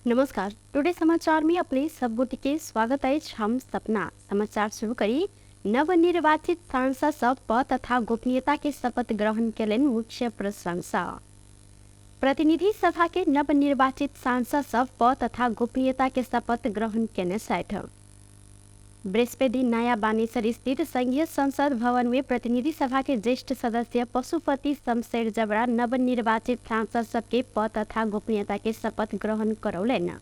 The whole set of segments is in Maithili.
नमस्कार, टुडे समाचार में अपने सब गोटे के स्वागत अछि। हम सपना समाचार शुरू करी। नवनिर्वाचित सांसद सब पद तथा गोपनीयता के शपथ ग्रहण केलनि मुख्य प्रशंसा। प्रतिनिधि सभा के नवनिर्वाचित सांसद सब पद तथा गोपनीयता के शपथ ग्रहण केने छथि। बृहस्पति नया बानेश्वर स्थित संघीय संसद भवन में प्रतिनिधि सभा के ज्येष्ठ सदस्य पशुपति शमशेर जबरा नवनिर्वाचित सांसद सबके पद तथा गोपनीयता के शपथ ग्रहण करौलनि।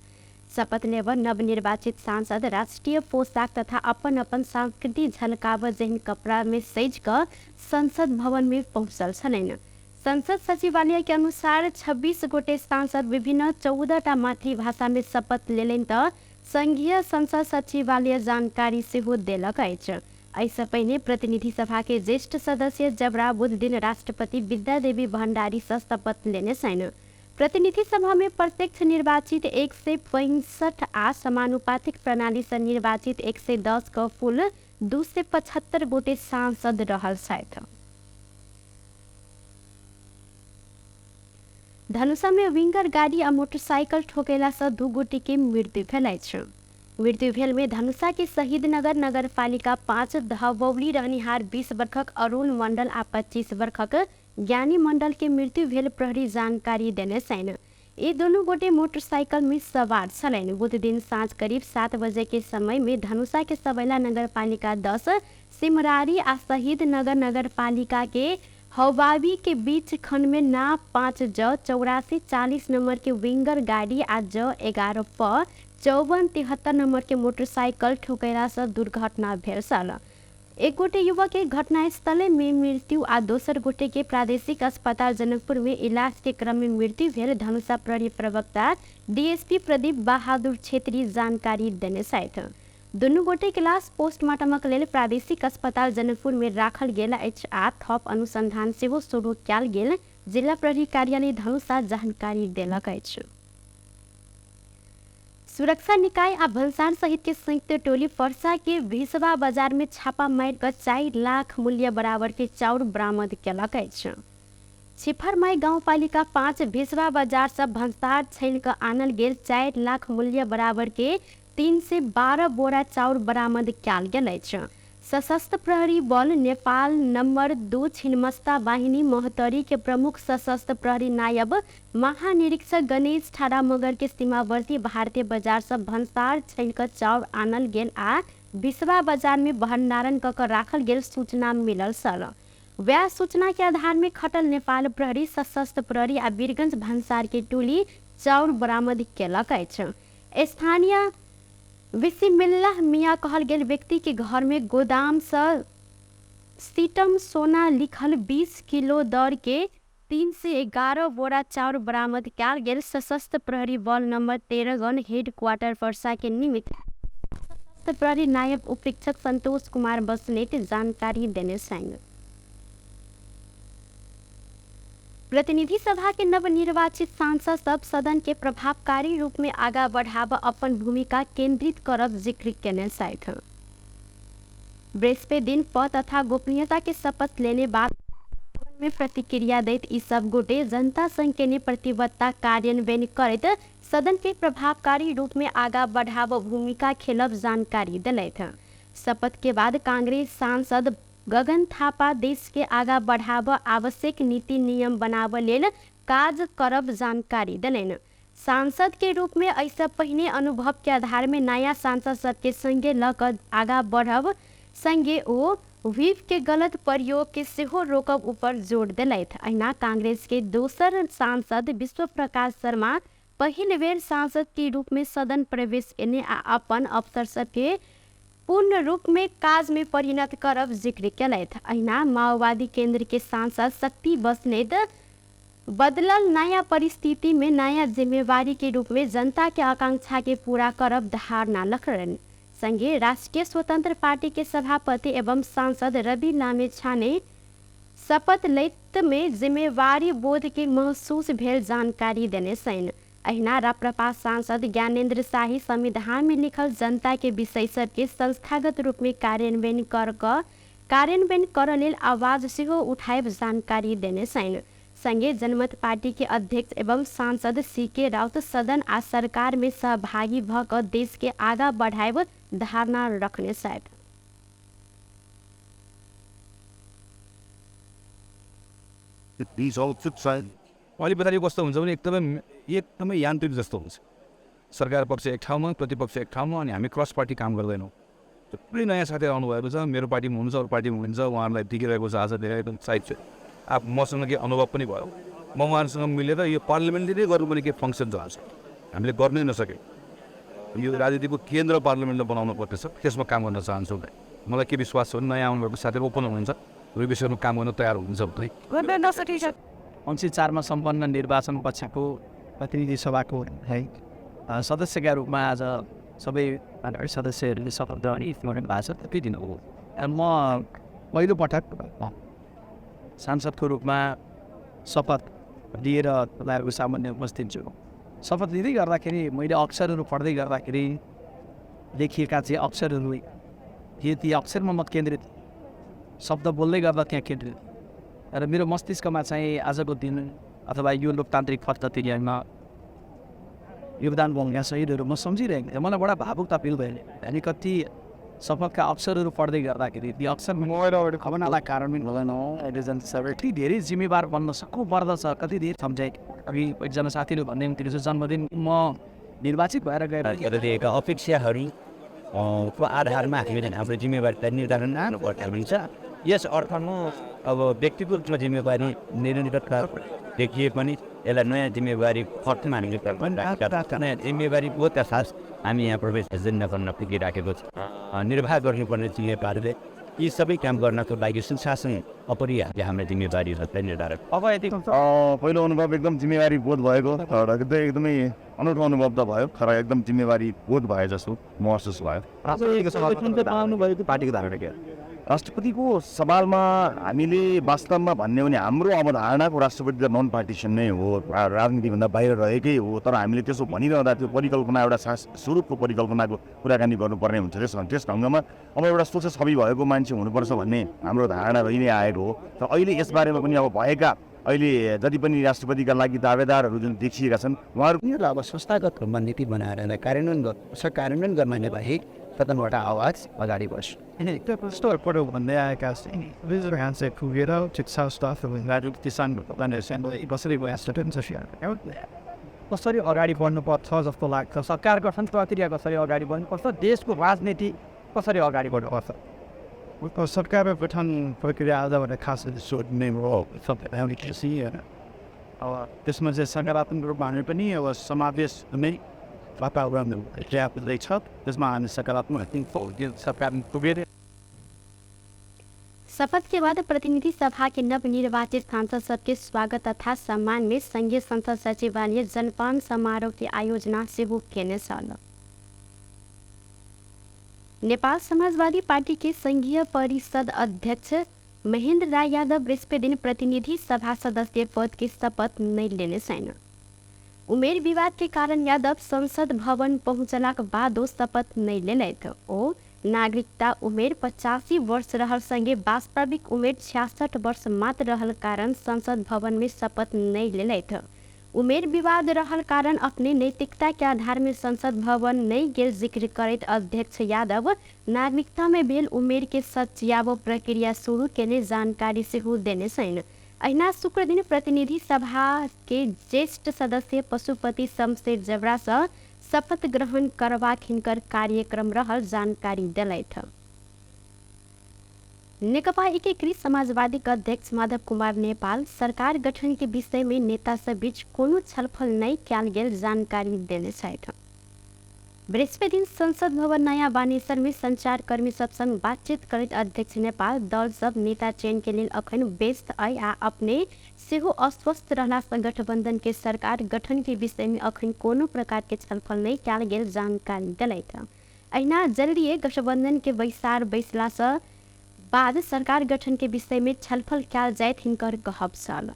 शपथ लेब नवनिर्वाचित सांसद राष्ट्रीय पोशाक तथा अपन अपन संस्कृति झलकाब जेहन कपड़ा में सजि कऽ संसद भवन में पहुँचल छलनि। संसद सचिवालय के अनुसार 26 गोटे सांसद विभिन्न 14 टा मातृभाषा में शपथ लेलनि तऽ संघीय संसद सचिवालय जानकारी सेहो देलक अछि। एहिसँ पहिने प्रतिनिधि सभा के ज्येष्ठ सदस्य जबरा बुध दिन राष्ट्रपति विद्यादेवी भण्डारी सँ शपथ लेने छनि। प्रतिनिधि सभा में प्रत्यक्ष निर्वाचित 165 आ समानुपातिक प्रणाली सँ निर्वाचित 110 क कुल 275 गोटे सांसद रहल छथि। धनुषा में विंगर गाड़ी आ मोटरसाइकिल ठोकेला सँ 2 गोटे के मृत्यु भेल अछि। मृत्यु भेल में धनुषा के शहीदनगर नगरपालिका 5 धबौली रहनिहार 20 वर्षक अरुण मंडल आ 25 वर्षक ज्ञानी मंडल के मृत्यु भेल प्रहरी जानकारी देने छनि। ये दोनों गोटे मोटरसाइकिल में सवार छलनि। बुध दिन साँझ करीब 7 बजे के समय में धनुषा के सबैला नगरपालिका 10 सिमरारी आ शहीदनगर नगरपालिका के हवाबी के बीच खंड में ना 5 ज 8440 नंबर के विंगर गाड़ी आ ज 11 प 5473 नंबर के मोटरसाइकिल ठोकैला से दुर्घटना भेल छल। एक गोटे युवक के घटनास्थले में मृत्यु आ दोसर गोटे के प्रादेशिक अस्पताल जनकपुर में इलाज के क्रम में मृत्यु भेल धनुषा प्रहरी प्रवक्ता डीएसपी प्रदीप बहादुर छेत्री जानकारी देने छथि। दुनू गोटे के लाश पोस्टमार्टमक लेल प्रादेशिक अस्पताल जनकपुर में राखल गेल अछि आ थप अनुसंधान सेहो शुरू कयल गेल जिला प्रहरी कार्यालय धनुषा जानकारी देलक अछि। सुरक्षा निकाय आ भन्सार सहित के संयुक्त टोली पर्सा के भिसवा बाजार में छापा मारि कऽ 4 लाख मूल्य बराबर के चाउर बरामद केलक अछि। छिफरमाई गाउँपालिका 5 भिसवा बाजार सँ भन्सार छानि कऽ आनल गेल 4 लाख मूल्य बराबर के 312 बोरा चाउर बरामद कयल गेल अछि। सशस्त्र प्रहरी बल नेपाल नम्बर 2 छिन्नमस्ता वाहिनी महोत्तरी के प्रमुख सशस्त्र प्रहरी नायब महानिरीक्षक गणेश ठाडा मगर के सीमावर्ती भारतीय बाजार सँ भन्सार छानि कऽ चाउर आनल गेल आ बिसवा बाजार में भण्डारण कऽ कऽ राखल गेल सूचना मिलल छल। वएह सूचना के आधार में खटल नेपाल प्रहरी, सशस्त्र प्रहरी आ वीरगंज भन्सार के टोली चाउर बरामद केलक अछि। स्थानीय बिस्मिल्लाह मियाँ कहल गेल व्यक्ति के घर में गोदाम सँ सीटम सोना लिखल 20 किलो दर के 311 बोरा चाउर बरामद कयल गेल सशस्त्र प्रहरी बल नंबर 13 गन हेड क्वार्टर पर्सा के निमित्त सशस्त्र प्रहरी नायब उपरीक्षक संतोष कुमार बस्नेत जानकारी देने छनि। प्रतिनिधि सभा के नवनिर्वाचित सांसद सब सदन के प्रभावकारी रूप में आगा बढ़ाब अपन भूमिका केंद्रित करब जिक्र केने छथि। बृहस्पति दिन पद तथा गोपनीयता के शपथ लेने बाद में प्रतिक्रिया दैत ई सब गोटे जनता संग केने प्रतिबद्धता कार्यान्वयन करैत सदन के प्रभावकारी रूप में आगा बढ़ाब भूमिका खेलब जानकारी देलथि। शपथ के बाद कांग्रेस सांसद गगन थापा देश के आगा बढ़ाब आवश्यक नीति नियम बनाब लेल काज करब जानकारी देलनि। सांसद के रूप में एहिसँ पहिने अनुभव के आधार में नया सांसद सबके संगे लऽ कऽ आगा बढ़ब संगे ओ व्हिप के गलत प्रयोग के सेहो रोकब ऊपर जोर देलथि। अहिना कांग्रेस के दोसर सांसद विश्व प्रकाश शर्मा पहिल बेर सांसद के रूप में सदन प्रवेश केने आ अपन अवसर सबके पूर्ण रूप में काज में परिणत करब जिक्र केलथि। अहिना माओवादी केंद्र के सांसद शक्ति बस्नेत बदलल नया परिस्थिति में नया जिम्मेवारी के रूप में जनता के आकांक्षा के पूरा करब धारणा रखलनि। संगे राष्ट्रीय स्वतंत्र पार्टी के सभापति एवं सांसद रवि लामिछाने शपथ लैत में जिम्मेवारी बोध के महसूस भेल जानकारी देने छनि। अहिना राप्रपा सांसद ज्ञानेन्द्र शाही संविधान में लिखल जनता के विषय सबके संस्थागत रूप में कार्यान्वयन कर कऽ कार्यान्वयन करऽ लेल आवाज सेहो उठायब जानकारी देने छनि। संगे जनमत पार्टी के अध्यक्ष एवं सांसद सीके राउत सदन आ सरकार में सहभागी भ क देश के आगा बढ़ाएब धारणा रखने छथि। अलि पछाडि कस्तो हुन्छ भने एकदमै यान्त्रिक जस्तो हुन्छ। सरकार पक्ष एक ठाउँमा, प्रतिपक्ष एक ठाउँमा, अनि हामी क्रस पार्टी काम गर्दैनौँ। थुप्रै नयाँ साथीहरू आउनुभएको छ, मेरो पार्टीमा हुनुहुन्छ, अरू पार्टीमा हुनुहुन्छ, उहाँहरूलाई देखिरहेको छ आज धेरै एकदम साइड छ। अब मसँग केही अनुभव पनि भयो, म उहाँहरूसँग मिलेर यो पार्लियामेन्टले नै गर्नुपर्ने केही फङ्सन छ आज हामीले गर्नै नसक्यौँ। यो राजनीतिको केन्द्र पार्लियामेन्टले बनाउनु पर्नेछ, त्यसमा काम गर्न चाहन्छु। मलाई के विश्वास छ भने नयाँ आउनुभएको साथीहरू ओपन हुनुहुन्छ, यो विषयमा काम गर्न तयार हुनुहुन्छ भने। 79 मा सम्पन्न निर्वाचन पछिको प्रतिनिधि सभाको है सदस्यका रूपमा आज सबै सदस्यहरूले शपथ ग्रहण भएको छ। त्यति दिन हो म पहिलोपटक सांसदको रूपमा शपथ लिएर तपाईँहरूको सामान्य उपस्थित छु। शपथ लिँदै गर्दाखेरि मैले अक्षरहरू पढ्दै गर्दाखेरि लेखिएका चाहिँ अक्षरहरू थिए, ती अक्षरमा म केन्द्रित, शब्द बोल्दै गर्दा त्यहाँ केन्द्रित र मेरो मस्तिष्कमा चाहिँ आजको दिन अथवा यो लोकतान्त्रिक पद्धतिमा योगदान भएका शहीदहरू म सम्झिरहेको थिएँ। मलाई बडा भावुकता फिल भयो। अनि कति शपथका अक्षरहरू पढ्दै गर्दाखेरि ती अक्षर खबरनालाई कारण पनि हुँदैन। कति धेरै जिम्मेवार बन्न सक्नु पर्दछ, कति धेरै सम्झाइ। अघि एकजना साथीले भन्दै हुनुहुन्थ्यो जन्मदिन म निर्वाचित भएर गएर अपेक्षाहरू को आधारमा हामीले हाम्रो जिम्मेवारीलाई निर्धारण गर्नुपर्ने हुन्छ। यस अर्थमा अब व्यक्तिगत रूपमा जिम्मेवारी निरन्तरता देखिए पनि यसलाई नयाँ जिम्मेवारी खर्चमा हामीले नयाँ जिम्मेवारी बोधका साथ हामी यहाँ प्रवेश नगर्न पुगिराखेको छ। निर्वाह गर्नुपर्ने जिम्मेवारीले यी सबै काम गर्नको लागि सुशासन अपरिहार्य हाम्रो जिम्मेवारीहरूलाई निर्धारण। अब यति पहिलो अनुभव एकदम जिम्मेवारी बोध भएको, एकदमै अनौठो अनुभव त भयो, तर एकदम जिम्मेवारी बोध भयो जस्तो महसुस भयो। पार्टीको धारणा के? राष्ट्रपतिको सवालमा हामीले वास्तवमा भन्ने हो भने हाम्रो अवधारणाको राष्ट्रपति त नन पार्टिसन नै हो, राजनीतिभन्दा बाहिर रहेकै हो। तर हामीले त्यसो भनिरहँदा त्यो परिकल्पना एउटा स्वरूपको परिकल्पनाको कुराकानी गर्नुपर्ने हुन्छ। त्यस ढङ्गमा अब एउटा स्वच्छ छवि भएको मान्छे हुनुपर्छ भन्ने हाम्रो धारणा रहि नै आएको हो। तर अहिले यसबारेमा पनि अब भएका अहिले जति पनि राष्ट्रपतिका लागि दावेदारहरू जुन देखिएका छन् उहाँहरू अब संस्थागत रूपमा नीति बनाएर कार्यान्वयन गर्नुपर्छ। कार्यान्वयन गर्ने बाहेक सदनबाट आवाज अगाडि बढ्छ। कस्तो भन्दै आएका पुगेर शिक्षा किसान कसरी कसरी अगाडि बढ्नुपर्छ जस्तो लाग्छ। सरकार गठन प्रक्रिया कसरी अगाडि बढ्नुपर्छ, देशको राजनीति कसरी अगाडि बढ्नुपर्छ। सरकार गठन प्रक्रिया आजबाट खास सोध्ने हो होइन। अब त्यसमा चाहिँ सकारात्मक रूपमा हामी पनि अब समावेश नै वातावरण छ, त्यसमा हामी सकारात्मक सरकार पुगेर। शपथ के बाद प्रतिनिधि सभा के नवनिर्वाचित सांसद सबके स्वागत तथा सम्मान में संघीय संसद सचिवालय जलपान समारोह के आयोजना सेहो केने छल। नेपाल समाजवादी पार्टी के संघीय परिषद अध्यक्ष महेंद्र राय यादव बृहस्पति दिन प्रतिनिधि सभा सदस्य पद के शपथ नहीं लेने छैन। उमेर विवाद के कारण यादव संसद भवन पहुँचलाक बादो शपथ नहीं लेलथि। ओ नागरिकता उमेर 85 वर्ष रहल संगे वास्तविक उमेर 66 वर्ष मात्र रहल कारण संसद भवन में शपथ नहीं लेलथि। उमेर विवाद रहल कारण अपने नैतिकता के आधार में संसद भवन नहीं गेल जिक्र करैत अध्यक्ष यादव नागरिकता में भेल उमेर के सच्याबो प्रक्रिया शुरू केने जानकारी सेहो देने छैन। अहिना शुक्र दिन प्रतिनिधि सभा के ज्येष्ठ सदस्य पशुपति शमशेर जबरा से शपथ ग्रहण करबाक हिनकर कार्यक्रम रहल जानकारी देलथि। नेकपा एकीकृत समाजवादी के अध्यक्ष माधव कुमार नेपाल सरकार गठन के विषय में नेता सब बीच कोनो छलफल नहीं कयल गेल जानकारी देने छथि। बृहस्पति दिन संसद भवन नयाँ बानेश्वर में संचारकर्मी सब संग बातचीत करैत अध्यक्ष नेपाल दल सब नेता चयन के लेल अखन व्यस्त अइ आ अपने सेहो अस्वस्थ रहला से गठबंधन के सरकार गठन के विषय में अखन कोनो प्रकार के छलफल नहीं कयल गेल जानकारी देलथि। अहिना जल्दीए गठबंधन के बैसार बैसला से बाद सरकार गठन के विषय में छलफल कयल जायत हिनकर कहब छल।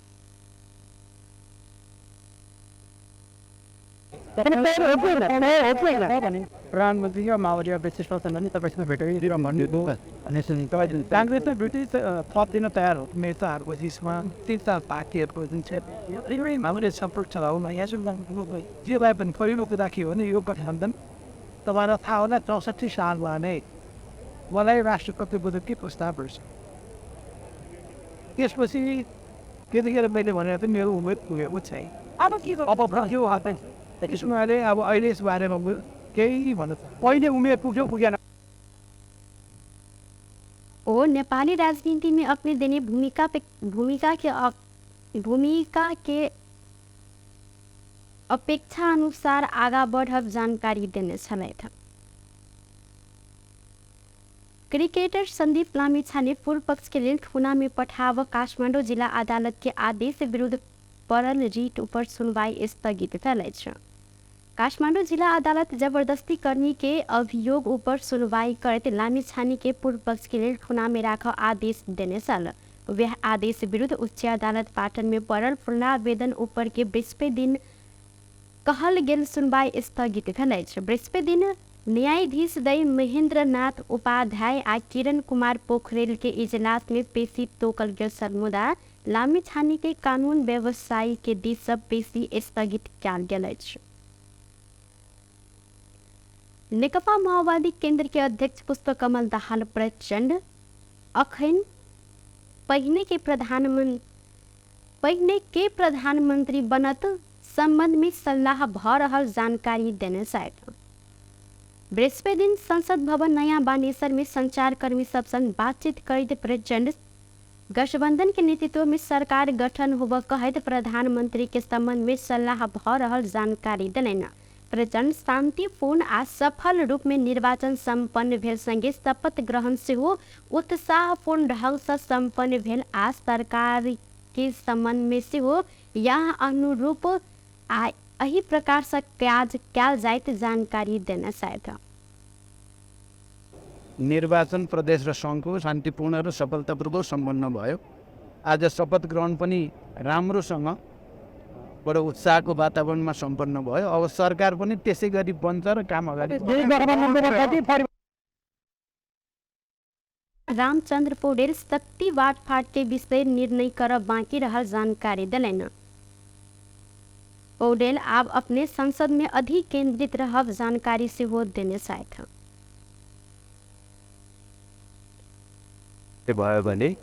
प्रधानमन्त्री र माओवादी अध्यक्ष प्रचण्डले तपाईँसँग भेटेर भन्नुभयो, काङ्ग्रेसले ब्रिटिस थप दिन तयार हो। नेताहरूको बिचमा तीर्थ पार्टीहरूको जुन चाहिँ हामीले सम्पर्क चलाउन यहाँ जेलाई पनि पहिलो कुरा के हो भने यो गठबन्धन तपाईँलाई थाहा होला 64 सालमा नै मलाई राष्ट्रपति के प्रस्ताव रहेछ। त्यसपछि त्यतिखेर मैले भनेको थिएँ मेरो उमेर पुगेको छैन, अब के अब यो त्यसमा अब अहिले यस बारेमा केही भन्नु पहिले उमेर पुग्यो पुगेन। ओ नेपाली राजनीति में अपने देने भूमिका के अपेक्षा अनुसार आगा बढ़ब जानकारी देने छलथि। क्रिकेटर संदीप लामिछाने पूर्व पक्ष के लेल थुना में पठाव काठमाडौँ जिला अदालत के आदेश विरुद्ध पड़ल रिट ऊपर सुनवाई स्थगित भेल अछि। काठमाडौँ जिला अदालत जबरदस्ती करनी के अभियोग ऊपर सुनवाई करैत लामिछाने के पूर्व पक्ष के लेल थुना में राख आदेश देने छल। वह आदेश विरुद्ध उच्च अदालत पाटन में पड़ल पुनरावेदन ऊपर के बृहस्पति दिन कहल गेल सुनवाई स्थगित भेल अछि। बृहस्पति दिन न्यायाधीश दय महेंद्रनाथ उपाध्याय आ किरण कुमार पोखरेल के इजलास में पेशी तोकल गेल छल, मुदा लामिछाने के कानून व्यवसायी के दिस सँ पेशी स्थगित कयल गेल अछि। नेकपा माओवादी केंद्र के अध्यक्ष पुष्पकमल दाहाल प्रचण्ड अखन पहिने के प्रधानमंत्री बनत संबंध में सल्लाह भ रहल जानकारी देने छथि। बृहस्पति दिन संसद भवन नयाँ बानेश्वर में संचारकर्मी सब संग बातचीत करैत प्रचण्ड गठबंधन के नेतृत्व में सरकार गठन होब कहैत प्रधानमंत्री के संबंध में सल्लाह भ रहल जानकारी देलनि। प्रचण्ड शांतिपूर्ण आ सफल रूप में निर्वाचन सम्पन्न भेल संगे शपथ ग्रहण सेहो उत्साहपूर्ण ढंग से सम्पन्न भेल आ सरकार के संबंध में सेहो यह अनुरूप आ एही प्रकार से काज कयल जाइत जानकारी देने छथि। निर्वाचन प्रदेश र सङ्घको शान्तिपूर्ण र सफलतापूर्वक सम्पन्न भयो। आज शपथ ग्रहण पनि राम्रोसँग बडो उत्साहको वातावरणमा सम्पन्न भयो। अब सरकार पनि त्यसै गरी बन्छ र काम अगाडि। रामचंद्र पौडेल शक्ति बाँटफाट के विषय निर्णय करब बाँकी रहल जानकारी देलनि। पौडेल आब अपने संसद में अधिक केंद्रित रहब जानकारी सेहो देने छथि। भयो भने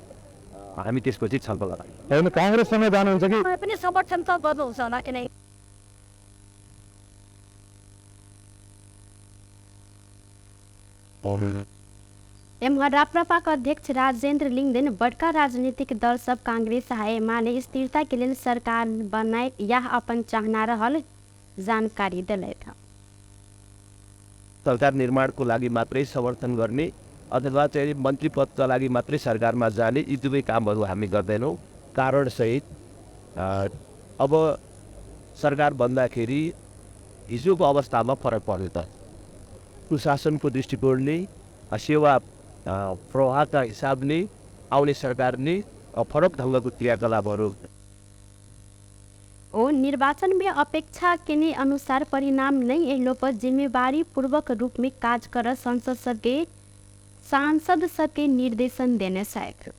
हामी त्यसपछि छलफल गरौँ। काङ्ग्रेससँग जानुहुन्छ कि पनि समर्थन त गर्नुहुन्छ होला कि नै? एम्हर राप्रपाक अध्यक्ष राजेन्द्र लिङ्गदेन बड़का राजनीतिक दल सब कांग्रेस आ एमाले स्थिरता के लेल सरकार बनाए यह अपन चाहना रहल जानकारी देलथि। सरकार निर्माणको लागि मात्रै समर्थन गर्ने अथवा चाहिँ मन्त्री पदका लागि मात्रै सरकारमा जाने यी दुवै कामहरू हामी गर्दैनौँ। कारणसहित अब सरकार बन्दाखेरि हिजोको अवस्थामा फरक पर्यो त सुशासनको दृष्टिकोणले सेवा प्रवाहका हिसाबले आउने सरकारले फरक ढङ्गको क्रियाकलापहरू ओ निर्वाचन में अपेक्षा केने अनुसार परिणाम नहीं एलो पर जिम्मेवारी पूर्वक रूप में काज कर सांसद सबके निर्देशन देने छथि।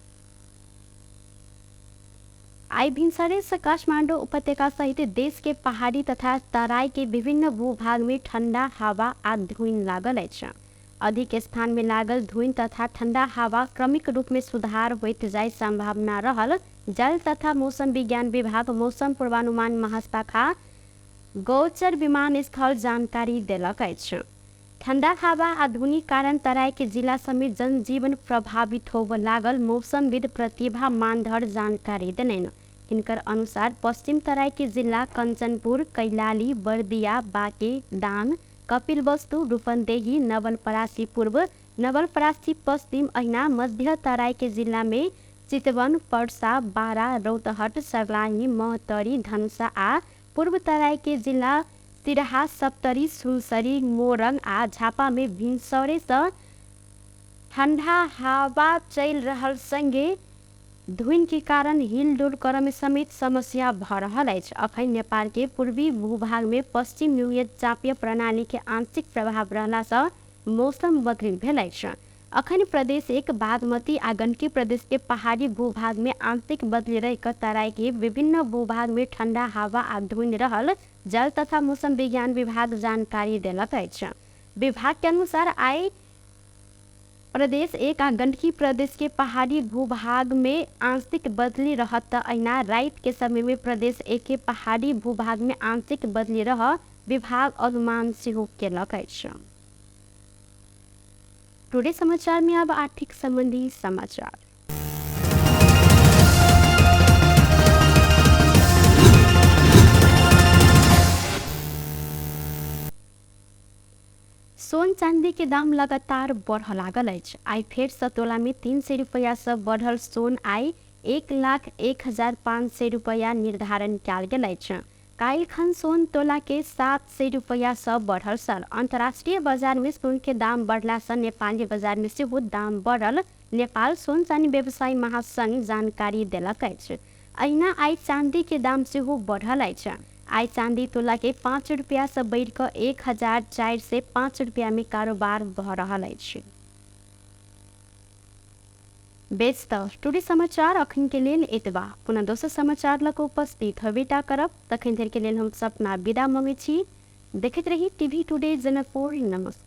आई भिनसरे से काठमाडौँ उपत्यका सहित देश के पहाड़ी तथा तराई के विभिन्न भूभाग में ठंडा हवा आ धुइन लागल अछि। अधिक स्थान में लागल धुइन तथा ठंडा हवा क्रमिक रूप में सुधार होइत जाय संभावना रहल जल तथा मौसम विज्ञान विभाग मौसम पूर्वानुमान महाशाखा गौचर विमानस्थल जानकारी देलक अछि। ठंडा हवा आ धुनी कारण तराई के जिला समेत जनजीवन प्रभावित होबय लागल मौसमविद प्रतिभा मानधर जानकारी देलनि। हिनकर अनुसार पश्चिम तराई के जिला कंचनपुर, कैलाली, बर्दिया, बाँके, दाङ, कपिलवस्तु, रूपन्देही, नवलपरासी पूर्व, नवलपरासी पश्चिम अहिना मध्य तराई के जिला में चितवन, पर्सा, बारा, रौतहट, सर्लाही, महोत्तरी, धनुषा आ पूर्व तराई के जिला सिरहा, सप्तरी, सुनसरी, मोरङ आ झापा में भिनसरे सँ ठंडा हवा चलि रहल संगे धुइन के कारण हिलडुल करऽ में समेत समस्या भऽ रहल अछि। अखन नेपाल के पूर्वी भूभाग में पश्चिम न्यूय चापीय प्रणाली के आंशिक प्रभाव रहला सँ मौसम बदली भेल अछि। अखन प्रदेश 1 बागमती आ गण्डकी प्रदेश के पहाड़ी भूभाग में आंशिक बदली रहि कऽ तराई के विभिन्न भूभाग में ठंडा हवा आ धुइन रहल जल तथा मौसम विज्ञान विभाग जानकारी देलक अछि। विभाग के अनुसार आइ प्रदेश 1 आ गण्डकी प्रदेश के पहाड़ी भूभाग में आंशिक बदली रहत त अहिना राति के समय में प्रदेश 1 के पहाड़ी भूभाग में आंशिक बदली रह विभाग अनुमान सेहो केलक अछि। टुडे समाचार में अब आर्थिक संबंधी समाचार। सोन चांदी के दाम लगातार बढ़ लागल अछि। आइ फेर सँ तोला में 300 रुपैया सँ बढ़ल सोन आइ 1,01,500 रुपैया निर्धारण कयल गेल अछि। काल्हि खन सोन तोला के 700 रुपैया सँ बढ़ल छल। अंतर्राष्ट्रीय बाजार में सोन के दाम बढ़ला सँ नेपाली बाजार में सेहो दाम बढ़ल नेपाल सोन चानी व्यवसायी महासंघ जानकारी देलक अछि। अहिना आइ चांदी के दाम सेहो बढ़ल अछि। आइ चांदी तोला के 5 रुपैया सँ बढ़ि कऽ 1405 रुपैया में कारोबार भऽ रहल अछि। बेस त टुडे समाचार अखन के लेल एतबा। पुनः दोसर समाचार लऽ कऽ उपस्थित होबेटा करब। तखन धरि के लेल हम सपना विदा मंगै छी। देखैत रही टीवी टुडे जनकपुर। नमस्कार।